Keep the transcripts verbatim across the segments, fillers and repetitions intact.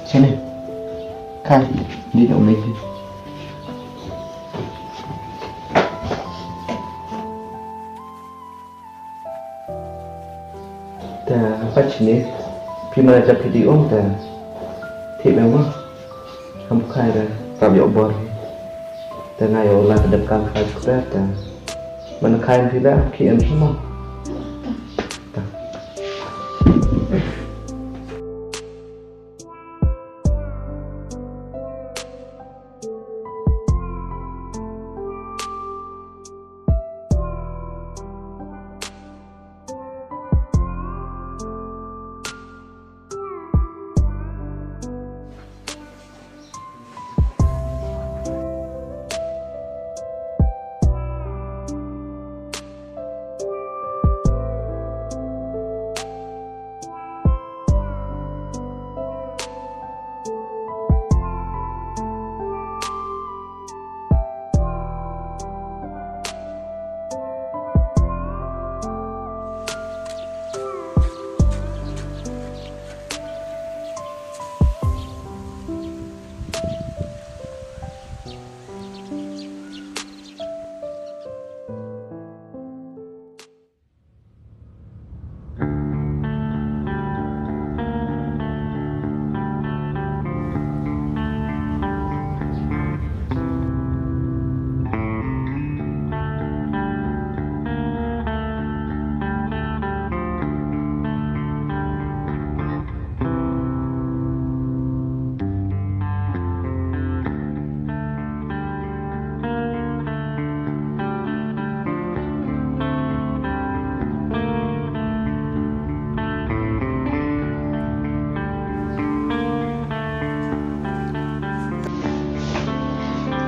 Sini. Kai, di dong ni. Ta, pat sini. Phi mana jap phi di ong ta. Thik na ma. Ham khai da. Tap yok bor. Ta nga yo la ta dep kam khai ta ta. Mana khai phi la ki em semua. Ta.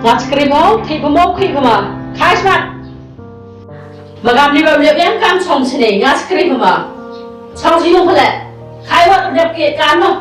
Nga skrim mo, khih mo, khih mo. Khai smat. Ma kam ni ba lep yang kam song sini, nga skrim mo. Song sini mo pale. Khai wat dep ki kan mo.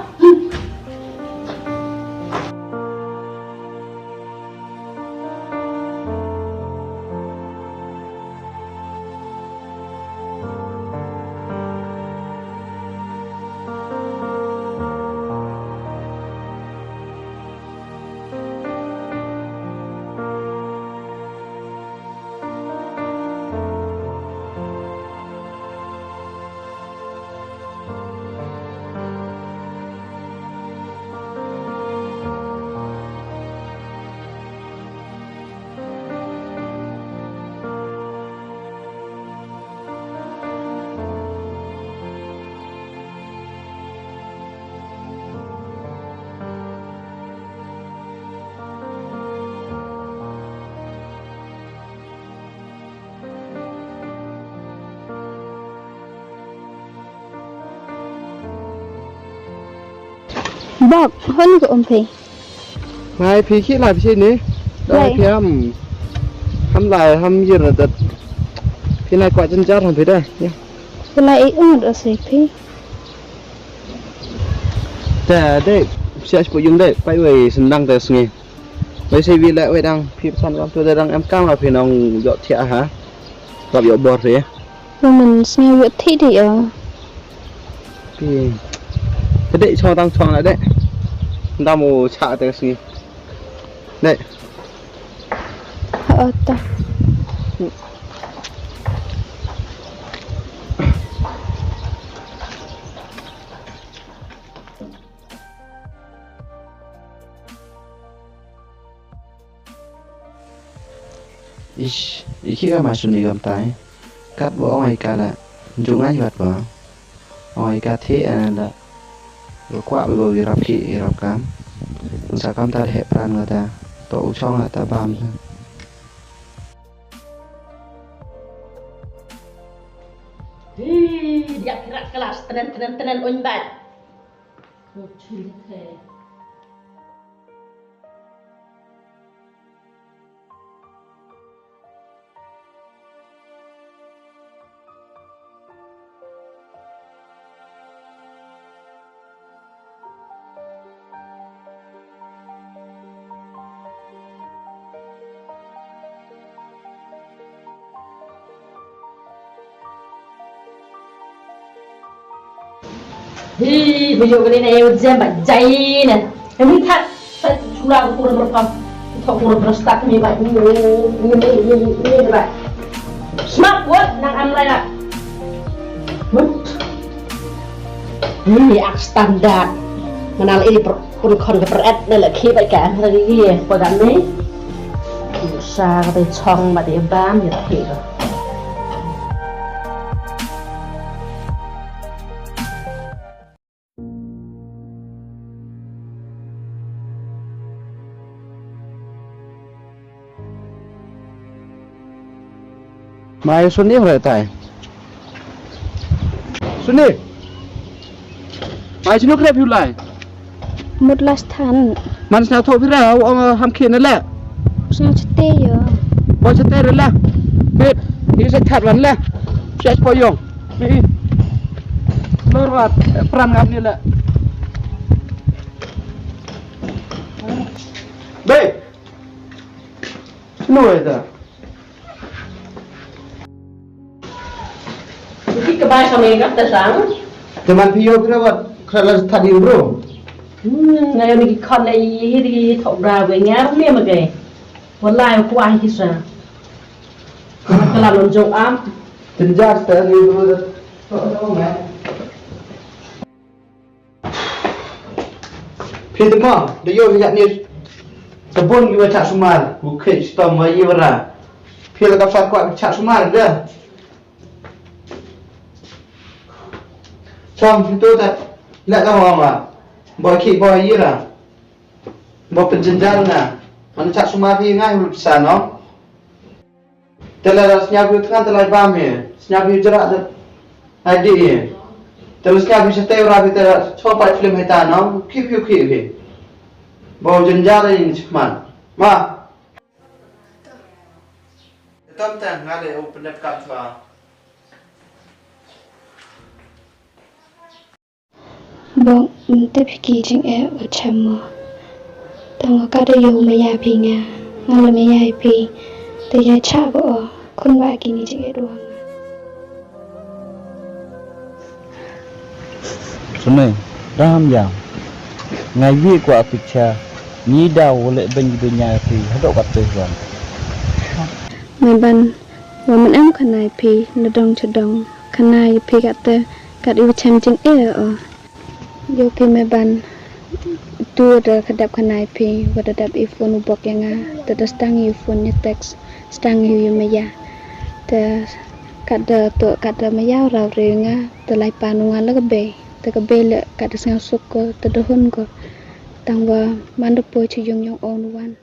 Bok, hon ko um phi. Mai phi ki lai phi ni. Dai phi ham. Ham lai ham yir na dat. Phi nai kwah jynjar ham phi da. Ya. Phi nai i um da si phi. Te dei, siap seput yung dei, pai wei sendang te sngi. Wei sei wi leh wei dang, phi pesan kam tu dang em kam la phi nong jok thiah ha. Rap yok bor te. Lo men sngi yok thik dei ya. Phi. Te dei chong tang chong la dei. Nda mo cha te sngi. Dei. Ha ta. Ish, I ki ka ma suni kam tai. Kat ba ong ai ka la. Jung ai wat ba. Ong ai ka the an la. Ba kwah ba wi rap ki rap kam. Sa kam ta he pran nga ta. To u chong ta bam. Hi, dia kirak kelas tenen tenen tenen un bat. Mucun the. Hi, video kali na eu jam ba jai na. Ini that, that chula ko pura berpam. Ito pura berstak ni ba. Ini, ini, ini, ini ba. Smart word nang am lai na. Mut. Ini ak standar. Manal ini per, pun kon ke peret na lagi ba ka. Lagi ye, pa kami. Sa ka te chong ba te bam ye te. Mai Suni hore tai. Suni. Mai Suni kre piu lai. Mut las than. Man sna tho pira, ong ham khin le. Sna chete yo. Bo chete le. Bit. Ni sa chat wan le. Sa po yong. Ni. Lor wat pran ngam ni le. Be. Snu eta. Ki ka bai ka me ka ta sang. Te man phi yo kra wat kra la thadi bro. Hmm, na yo ni ki khon le yi hi di thok bra we ngar me ma ke. Wallahi ku ai ki sa. Ka la lon jong am. Tin jar ta ni bro da. Phi te mo, da yo ya ni. Sabun ki wa chak sumar, ku khej stom wa yi wara. Phi la ka fa kwa chak sumar da. Chong phi to ta la ka wa ma. Bo ki bo yi ra. Bo pen jendal na. Man chak sumar phi ngai ru sa no. Te la sñiaw phi u thngan te la bam hi. Sñiaw phi u jrah te. Ai di hi. Te la sñiaw phi sa te u ra phi te la chong pat film hi ta no. Khih phi u khih phi. Ba u jynjar in chikman. Ma. Te tom te nga le u pendep kam chwa. Bok, mynta phi ki jingeh u chem mo. Tang ka da ïoh maya phi nga, nga la maya phi. Te ïa cha ba o, khun ba kini jingeh dua nga. Sune, dang ham ïa. Nga wi kwa picture, ni da wole ben gi dunya phi, hadok ka te wan. Me ban, wa man em khana phi, na dong cha dong, khana ïa phi ka te, ka i wa chem jingeh o. Yo ki me ban tu da ka dep khana phi, wa da dep i phone u bok ïa nga, te da stang i phone ïa text, stang i ïa maya. Te ka da to, ka da maya u raw re nga, te lai pa nu nga la ka bei, te ka bei le ka da sngaw suk ko, te da hun ko. Tang wa man da poi cha yung yung on wan.